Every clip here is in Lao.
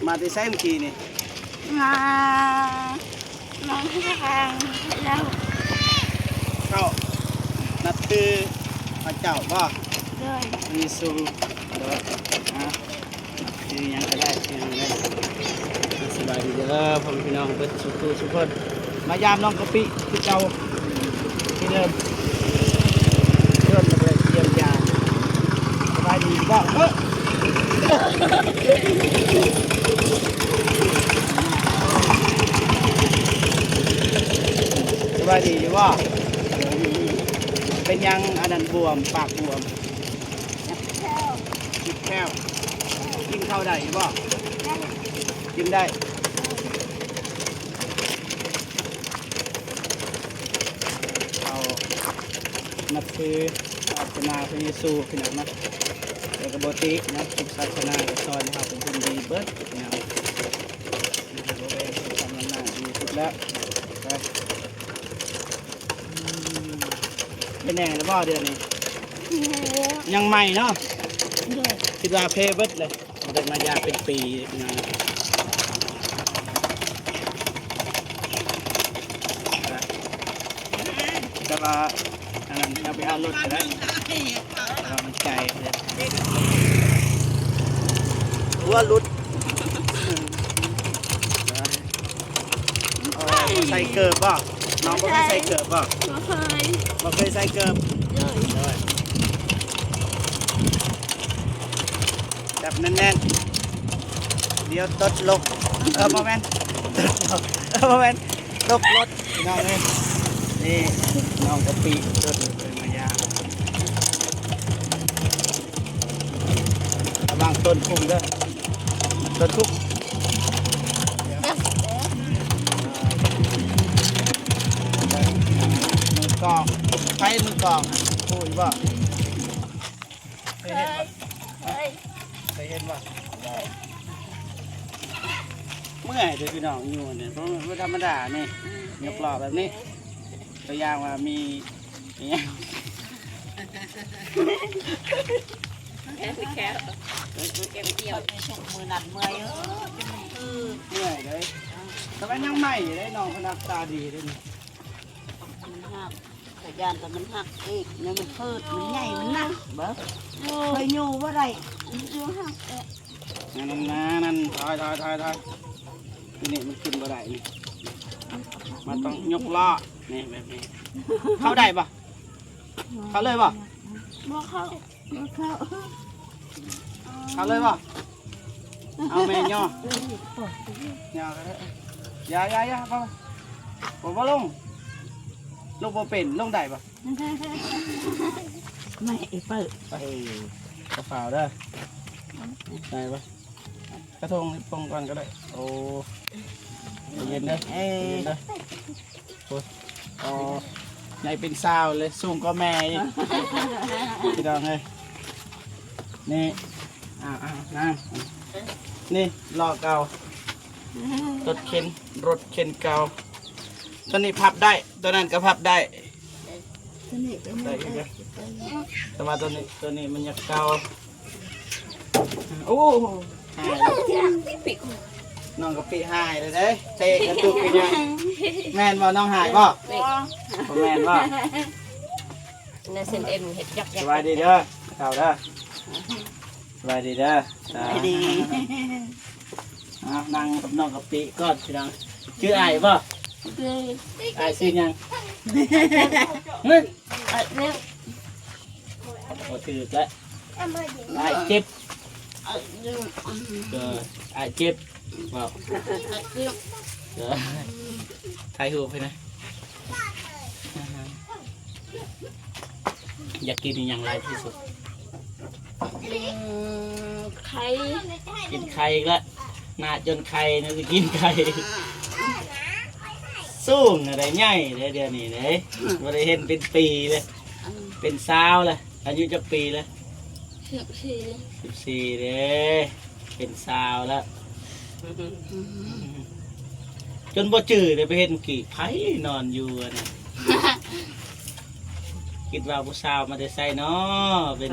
ມາແຕ່ໃສມື້ກີ້ນີ້? ມາ ມາທາງແລ້ວ ເຈົ້ານັບຖືພະເຈົ້າບໍ່? ໂດຍ ພະເຢຊູ ໂດຍ ອ່າ ຊື່ຫຍັງກໍໄດ້ ຊື່ຫຍັງກໍໄດ້. ສະບາຍດີເດີພໍ່ແມ່ພີ່ນ້ອງເບິດສູ່ຜູ້ສູ່ຄົນ ມາຢາມນ້ອງກະປິຄືເກົ່າ ທີ່ເດີມ ເດີມ ແລ້ວກໍໄດ້ຢ້ຽມຢາມ. ສະບາຍດີບໍ່? ເອີ ສະບາຍດີຢູ່ບໍ່? ເປັນຫຍັງອັນນັ້ນບວມ ປາກບວມ? ເຈັບແຂ້ວ ເຈັບແຂ້ວ. ກິນເຂົ້າໄດ້ຢູ່ບໍ່? ໄດ້ ກິນໄດ້. ເຮົານັບຖືສາສະໜາພະເຢຊູພີ່ນ້ອງນະ ແລ້ວກໍບໍ່ຕິນະ ທຸກສາສະໜາກໍສອນໃຫ້ເຮົາເປັນຄົນດີເບິດພີ່ນ້ອງ. ບໍ່ແບ່ງຊົນຊັ້ນວັນນະ ດີສຸດແລ້ວ. ໄປ ອືມ ເປັນແນ່ແລ້ວບໍ່ເດືອນນີ້? ຍັງໃໝ່ເນາະ. ໂດຍ ຄິດວ່າເພເບິດເລີຍ ບໍ່ໄດ້ມາຢາມເປັນປີພີ່ນ້ອງ. ແຕ່ວ່າອັນນັ້ນ ເຮົາໄປເອົາລົດກໍໄດ້ ແຕ່ວ່າມັນໄກເດີ. ຫົວຫຼຸດ. ເອີ ໃສ່ເກີບບໍ່? ນ້ອງບໍ່ເຄີຍໃສ່ເກີບບໍ່? ບໍ່ເຄີຍ ບໍ່ເຄີຍໃສ່ເກີບ. ໂດຍ ໂດຍ. ຈັບແໜ້ນໆ ດຽວຕົດລົກ. ເອີ ບໍ່ແມ່ນ ເອີ ບໍ່ແມ່ນ ຕົກລົດ ພີ່ນ້ອງເອີຍ. ນີ້ນ້ອງກະປິ ລົດເພິ່ນມາຢາມ. ລະວັງຕົ້ນຄຸມເດີ ຕົ້ນຄຸມ. ມືກອງ ໃຜມືກອງ? ຜູ້ຢູ່ບໍ່? ເຄີຍເຫັນບໍ່? ເຄີຍ ເຄີຍເຫັນບໍ່? ໂດຍ ເມື່ອຍເດີພີ່ນ້ອງ ຢູ່ນີ້ບໍ່ ບໍ່ທຳມະດານີ້. ອືມ ຍົກລໍ້ແບບນີ້ ຕົວຢ່າງວ່າມີ ມີຫຍັງ ແຂ້ວ ແຂ້ວ ແຂ້ວ ແຂ້ວ ມື້ນັ້ນເມື່ອຍ ເອີ ເມື່ອຍເດ້. ແຕ່ວ່າຍັງໃໝ່ເດ້ ນ້ອງເພິ່ນໜ້າຕາດີເດ້ນີ້. ມັນຫັກ ຂ້ອຍຢ້ານແຕ່ມັນຫັກອີກ ແນວມັນເພີດ ມັນໃຫຍ່ ມັນໜັກ ເບິ່ງ ໂອ້ຍ ຂ້ອຍຍູ້ບໍ່ໄດ້ ມັນຢູ່ຫັກແອະ. ນັ້ນໆໆ ຖອຍໆໆໆ ນີ້ ນີ້ມັນຂຶ້ນບໍ່ໄດ້ນີ້ ມັນຕ້ອງຍົກລໍ້ ນີ້ ແບບນີ້ ເຂົ້າໄດ້ບໍ່? ເຂົ້າເລີຍບໍ່? ບໍ່ເຂົ້າ ບໍ່ເຂົ້າ ເຂົ້າເລີຍບໍ່? ເອົາແມ່ຍໍ ຍໍກໍໄດ້ ຢ່າໆໆ ບໍ່ ບໍ່ລົງ ລົງບໍ່ເປັນ ລົງໄດ້ບໍ່? ແມ່ເປີ ເອີ ກະເປົາເດີ ໄດ້ບໍ່? ກະທົງ ທົງກ່ອນກໍໄດ້. ໂອ້ ໃຈເຢັນເດີ ເອີ ໃຈເຢັນເດີ. ໂອ້ຍ ອໍ ໃຫຍ່ເປັນສາວເລີຍ ສູງກວ່າແມ່ອີກ ພີ່ນ້ອງເອີຍ. ນີ້ ອ້າວໆ ນາງ ນີ້ລໍ້ເກົ່າ ລົດເຂັນ ລົດເຂັນເກົ່າ. ຕົວນີ້ພັບໄດ້ ຕົວນັ້ນກໍພັບໄດ້ ຕົວນີ້ກໍໄດ້ ໄດ້ອີກເດີ. ແຕ່ວ່າຕົວນີ້ ຕົວນີ້ມັນຍັງເກົ່າ. ໂອ້ ຫາຍ ນ້ອງກະປິຫາຍເລີຍເດ້ ເຕະກະຕຸກອີຫຍັງ. ແມ່ນບໍ່ ນ້ອງຫາຍບໍ່? ບໍ່ ບໍ່ແມ່ນບໍ່? ນາເຊັນເອັມເຮັດຈັກ ສະບາຍດີເດີ ເຖົ້າເດີ ສະບາຍດີເດີ. ສະບາຍດີ. ອ່າ ນັ່ງກັບນ້ອງກະປິກ່ອນພີ່ນ້ອງ. ຊື່ອ້າຍບໍ່? ຊື່ ອ້າຍຊື່ຫຍັງ? ຮຶ ອ້າຍເຈັບ ບໍ່ຖືກລະ ອ້າຍເຈັບ ເອີ ອ້າຍເຈັບ ເວົ້າ ອ້າຍເຈັບ ເອີ ຖ່າຍຮູບໃຫ້ນະ. ຢາກກິນອີຫຍັງຫຼາຍທີ່ສຸດ? ກິນໄຂ່ ກິນໄຂ່ອີກລະ ໜ້າຈົນໄຂ່ນະ ຊິກິນໄຂ່. ສູງນະໄດ໋ ໃຫຍ່ເດ້ ດຽວນີ້ເດ້ ບໍ່ໄດ້ເຫັນເປັນປີເລີຍ ເປັນສາວລະ. ອາຍຸຈັກປີລະ? ສິບສີ່ ສິບສີ່ເດ້ ເປັນສາວລະ ຈົນບໍ່ຈື່ເດ້ ໄປເຫັນກີ້ໃຜນອນຢູ່ຫັ້ນນະ. ຄິດວ່າຜູ້ສາວມາແຕ່ໃສນໍ ເປັນ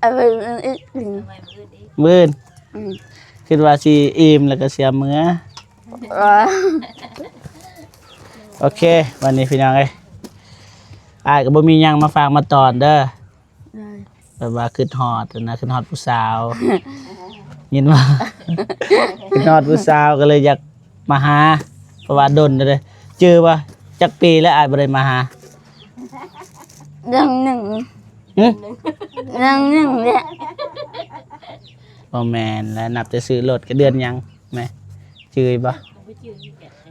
ເອົາໄວ້ມື້ອື່ນ ມື້ອື່ນ ອືມ ຄິດວ່າຊິອີ່ມແລ້ວກໍຊິເມືອ. ໂອເຄ ບັດນີ້ພີ່ນ້ອງເອີຍ ອ້າຍກໍບໍ່ມີຫຍັງມາຝາກມາຕ້ອນເດີ ແບບວ່າຄິດຮອດນະ ຄິດຮອດຜູ້ສາວ ຍິນບໍ່? ຄິດຮອດຜູ້ສາວກໍເລີຍຢາກມາຫາ ເພາະວ່າດົນແລ້ວເດ້. ຈື່ບໍ່? ຈັກປີແລ້ວອ້າຍບໍ່ໄດ້ມາຫາ? ເດືອນໜຶ່ງ. ຫຶ? ເດືອນໜຶ່ງແຫຼະ. ບໍ່ແມ່ນແຫຼະ ນັບແຕ່ຊື້ລົດກໍເດືອນຫຍັງແມະ? ຈື່ບໍ່?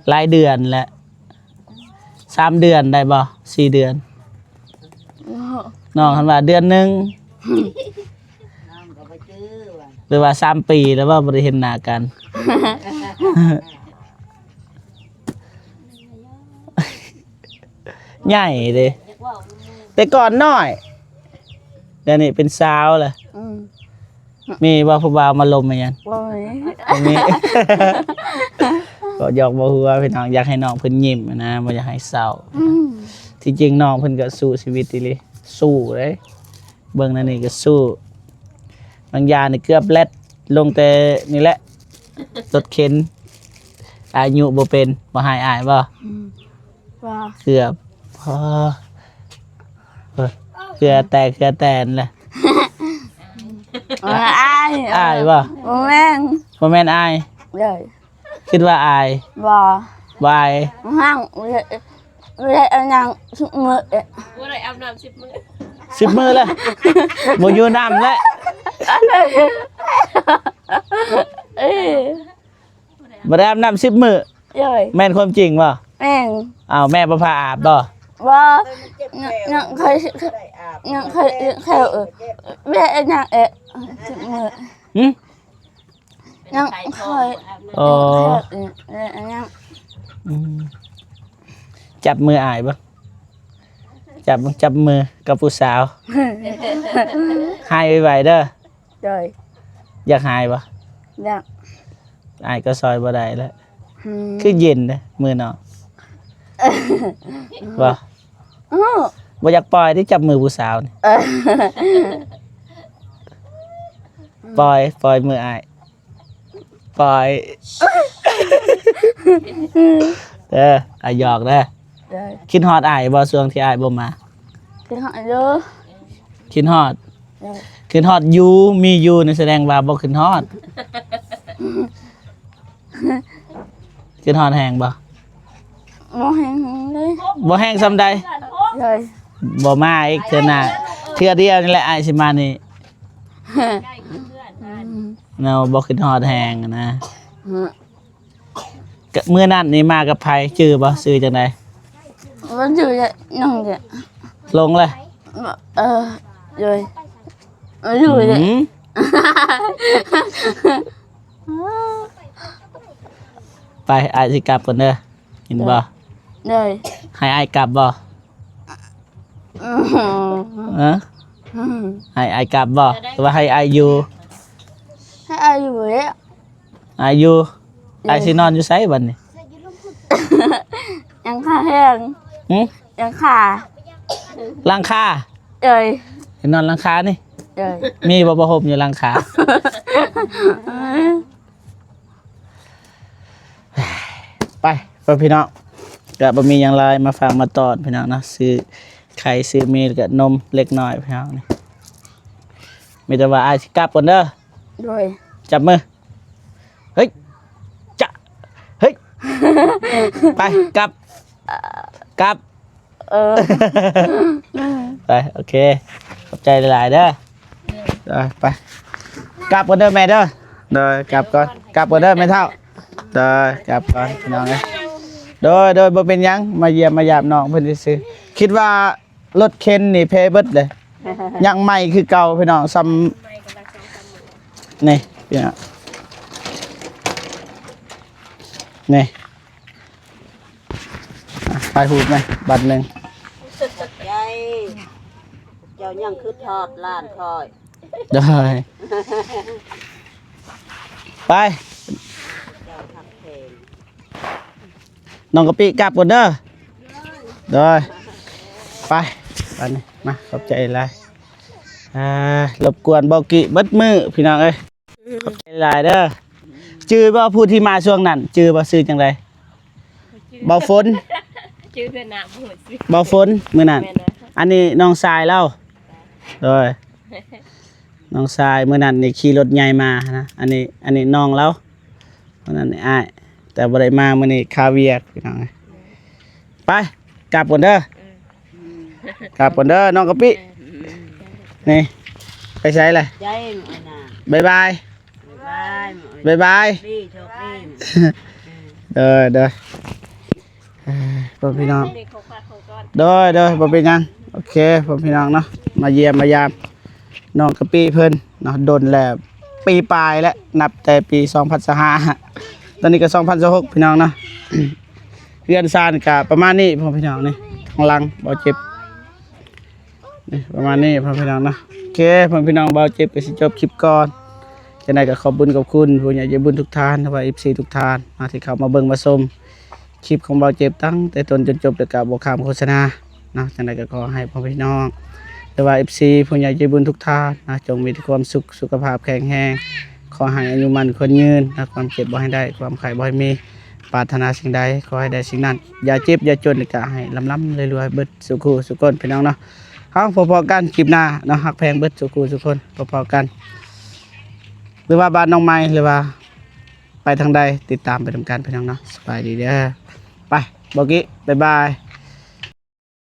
ຫຼາຍເດືອນແຫຼະ. ສາມເດືອນໄດ້ບໍ່? ສີ່ເດືອນ? ໂອ້ ນ້ອງຄັນວ່າເດືອນໜຶ່ງ ນ້ອງກໍບໍ່ຈື່ວ່າ ຫຼືວ່າສາມປີແລ້ວບໍ່ ບໍ່ໄດ້ເຫັນໜ້າກັນ. ໃຫຍ່ເດ້ ແຕ່ກ່ອນນ້ອຍ ດຽວນີ້ເປັນສາວແລ້ວ. ອືມ. ມີບໍ່ຜູ້ບ່າວມາລົມອີຫຍັງ? ບໍ່ມີ ບໍ່ມີ. ເວົ້າຢອກເວົ້າຫົວພີ່ນ້ອງ ຢາກໃຫ້ນ້ອງເພິ່ນຍິ້ມນະ ບໍ່ຢາກໃຫ້ເສົ້າ. ອືມ. ທີ່ຈິງນ້ອງເພິ່ນກໍສູ້ຊີວິດອີ່ຫຼີ ສູ້ເດ້ ເບິ່ງແນວນີ້ກໍສູ້. ບາງຢ່າງນີ້ເກືອບແລັດລົງແຕ່ນີ້ແຫຼະ ລົດເຂັນ. ອາຍຸບໍ່ເປັນ ບໍ່ຮ້າຍອ້າຍບໍ່? ອືມ. ວ່າ ເກືອບ ອໍ ເອີ ເຫື່ອແຕກເຫື່ອແຕນແຫຼະ. ເອີ ອ້າຍ ອ້າຍບໍ່? ບໍ່ແມ່ນ ບໍ່ແມ່ນອ້າຍ. ໂດຍ. ຄິດວ່າອ້າຍ? ບໍ່ ບໍ່ອ້າຍ. ຫາງ ເວລາ ເວລາອັນນັ້ນ ສິບມື້ ບໍ່ໄດ້ອາບນ້ຳສິບມື້ ສິບມື້ແລ້ວ ບໍ່ຢູ່ນ້ຳແລ້ວ. ເອີ. ບໍ່ໄດ້ອາບນ້ຳສິບມື້. ໂດຍ. ແມ່ນຄວາມຈິງບໍ່? ແມ່ນ. ອ້າວ ແມ່ບໍ່ພາອາບບໍ່? ບໍ່ ຍັງ ຍັງເຄີຍ ຍັງເຄີຍ ຍັງເຄີຍ ແມ່ນຫຍັງເອະ ສິບມື້. ຫຶ? ຍັງເຄີຍ. ອໍ ຍັງ ອືມ. ຈັບມືອ້າຍເບິ່ງ ຈັບເບິ່ງ ຈັບມືກັບຜູ້ສາວ ຫາຍໄວໆເດີ. ໂດຍ. ຢາກຫາຍບໍ່? ຢາກ. ອ້າຍກໍຊ່ອຍບໍ່ໄດ້ແລ້ວ. ອືມ. ຄືເຢັນເດ້ມືນ້ອງ ບໍ່? ອື. ບໍ່ຢາກປ່ອຍຕິ ຈັບມືຜູ້ສາວນີ້. ເອີ. ປ່ອຍ ປ່ອຍມືອ້າຍ ປ່ອຍ. ເອີ ອ້າຍຢອກເດີ. ໂດຍ. ຄິດຮອດອ້າຍບໍ່ ຊ່ວງທີ່ອ້າຍບໍ່ມາ? ຄິດຮອດຢູ່. ຄິດຮອດ. ໂດຍ. ຄິດຮອດຢູ່ ມີຢູ່ນີ້ສະແດງວ່າບໍ່ຄິດຮອດ. ຄິດຮອດແຮງບໍ່? ບໍ່ແຮງເລີຍ. ບໍ່ແຮງສ່ຳໃດ? ໂດຍ. ບໍ່ມາອີກເທື່ອໜ້າ ເທື່ອດຽວນີ້ແຫຼະອ້າຍຊິມານີ້. ອືມ. ແນວບໍ່ຄິດຮອດແຮງນະ. ອືມ. ກະ ມື້ນັ້ນນີ້ມາກັບໃຜ? ຈື່ບໍ່? ຊື່ຈັ່ງໃດ? ບໍ່ຈື່ເລີຍ ຫຼົງເລີຍ. ເອີ ໂດຍ. ບໍ່ຈື່ເລີຍ. ອືມ. ໄປ ອ້າຍຊິກັບກ່ອນເດີ ຍິນບໍ່? ໂດຍ. ໃຫ້ອ້າຍກັບບໍ່? ອືມ. ຮະ? ອືມ. ໃຫ້ອ້າຍກັບບໍ່ ຫຼືວ່າໃຫ້ອ້າຍຢູ່? ໃຫ້ອ້າຍຢູ່ແຫຼະ. ອາ ຢູ່. ເອີ ອ້າຍຊິນອນຢູ່ໃສບັດນີ້? ຫຼັງຄາແຮງ. ຫຶ? ຫຼັງຄາ. ຫຼັງຄາ? ເອີ. ຊິນອນຫຼັງຄານີ້? ເອີ. ມີບໍ່ຜ້າຫົ່ມຢູ່ຫຼັງຄາ? ໄປ ເພື່ອນພີ່ນ້ອງ ກະບໍ່ມີຫຍັງຫຼາຍ ມາຝາກມາຕ້ອນພີ່ນ້ອງເນາະ ຊື້ໄຂ່ ຊື້ໝີ່ ແລ້ວກະນົມເລັກນ້ອຍພີ່ນ້ອງນີ້ ມີແຕ່ວ່າອ້າຍຊິກັບກ່ອນເດີ. ໂດຍ. ຈັບມື. ເຮີ້ຍ ຈະ ເຮີ້ຍ ໄປ ກັບ ກັບ. ເອີ ໄປ ໂອເຄ ຂອບໃຈຫຼາຍໆເດີ. ໄປ ໄປ ກັບກ່ອນເດີແມ່ເດີ. ໂດຍ ກັບກ່ອນ ກັບກ່ອນເດີແມ່ເຖົ້າ. ໂດຍ ກັບກ່ອນພີ່ນ້ອງເອີຍ. ໂດຍ ໂດຍ ບໍ່ເປັນຫຍັງ ມາຢ້ຽມມາຢາມນ້ອງເພິ່ນຊື່ໆ. ຄິດວ່າ ລົດເຂັນນີ້ເພເບິດເລີຍ ຍັງໃໝ່ຄືເກົ່າພີ່ນ້ອງ. ຊ່ຳ ນີ້ພີ່ນ້ອງ ນີ້ ອ່ະ ຖ່າຍຮູບແດ່ບາດໜຶ່ງ. ຂອບໃຈ ເຈົ້າຍັງຄິດຮອດຫຼານຂ້ອຍ. ໂດຍ ໄປ ເຈົ້າຮັກແພງ. ນ້ອງກະປິກັບກ່ອນເດີ. ໂດຍ ໄປ ບາດນີ້ ມາ ຂອບໃຈຫຼາຍ. ອ່າ ລົບກວນເບົາກິເບິດມື້ພີ່ນ້ອງເອີຍ ຂອບໃຈຫຼາຍເດີ. ຈື່ບໍ່ຜູ້ທີ່ມາຊ່ວງນັ້ນ ຈື່ບໍ່ ຊື່ຈັ່ງໃດ? ເບົາຝົນ ຊື່ເທື່ອໜ້າບໍ່ຮູ້ຊື່ ເບົາຝົນມື້ນັ້ນ. ແມ່ນນະ ອັນນີ້ນ້ອງຊາຍລາວ. ໂດຍ. ນ້ອງຊາຍ ມື້ນັ້ນນີ້ຂີ່ລົດໃຫຍ່ມານະ ອັນນີ້ ອັນນີ້ນ້ອງລາວ ມື້ນັ້ນນີ້ອ້າຍ ແຕ່ບໍ່ໄດ້ມາ ມື້ນີ້ຄາວຽກ ພີ່ນ້ອງເອີຍ. ໄປ ກັບກ່ອນເດີ ກັບກ່ອນເດີນ້ອງກະປິ. ນີ້ ໄປໃສລະ? ໃຈມື້ໜ້າ ບາຍບາຍ ບາຍບາຍ ບາຍບາຍ ດີໂຊກດີ ເດີ ເດີ. ເອີ ພໍ່ພີ່ນ້ອງ ໂດຍ ໂດຍ ບໍ່ເປັນຫຍັງ. ໂອເຄ ພໍ່ພີ່ນ້ອງເນາະ ມາຢ້ຽມມາຢາມນ້ອງກະປິເພິ່ນເນາະ ດົນແລ້ວ ປີປາຍແລ້ວ ນັບແຕ່ປີສອງພັນຊາວຫ້າ ຕອນນີ້ກໍສອງພັນຊາວຫົກ ພີ່ນ້ອງເນາະ. ເຮືອນຊານກໍປະມານນີ້ ພໍ່ພີ່ນ້ອງ ນີ້ ທາງຫຼັງເບົາເຈັບ ນີ້ ປະມານນີ້ ພໍ່ພີ່ນ້ອງເນາະ. ໂອເຄ ພໍ່ພີ່ນ້ອງ ເບົາເຈັບກໍຊິຈົບຄລິບກ່ອນ. ຈັ່ງໃດກໍຂອບບຸນຂອບຄຸນຜູ້ໃຫຍ່ໃຈບຸນທຸກທ່ານ ຫຼືວ່າເອັຟຊີທຸກທ່ານເນາະ ທີ່ເຂົ້າມາເບິ່ງມາຊົມຄລິບຂອງເບົາເຈັບຕັ້ງແຕ່ຕົ້ນຈົນຈົບ ແລ້ວກໍບໍ່ຂ້າມໂຄສະນາເນາະ. ຈັ່ງໃດກໍຂໍໃຫ້ພໍ່ພີ່ນ້ອງ ຫຼືວ່າເອັຟຊີຜູ້ໃຫຍ່ໃຈບຸນທຸກທ່ານເນາະ ຈົ່ງມີແຕ່ຄວາມສຸກ ສຸຂະພາບແຂງແຮງ ຂໍໃຫ້ອາຍຸໝັ້ນຂວັນຍືນເນາະ ຄວາມເຈັບບໍ່ໃຫ້ໄດ້ ຄວາມໄຂ້ບໍ່ໃຫ້ມີ ປາດຖະໜາສິ່ງໃດຂໍໃຫ້ໄດ້ສິ່ງນັ້ນ ຢ່າເຈັບຢ່າຈົນ ແລ້ວກໍໃຫ້ລ່ຳໆລວຍໆເບິດສູ່ຄູ່ສູ່ຄົນ ພີ່ນ້ອງເນາະ. ເຮົາພໍ້ໆກັນຄລິບໜ້າເນາະ ຮັກແພງເບິດສູ່ຄູ່ສູ່ຄົນ ພໍ້ໆກັນ ຫຼືວ່າບ້ານນ້ອງໃໝ່ ຫຼືວ່າໄປທາງໃດ ຕິດຕາມໄປນຳກັນ ພີ່ນ້ອງເນາະ. ສະບາຍດີເດີ ໄປ ເບົາເຈັບ ບາຍບາຍ.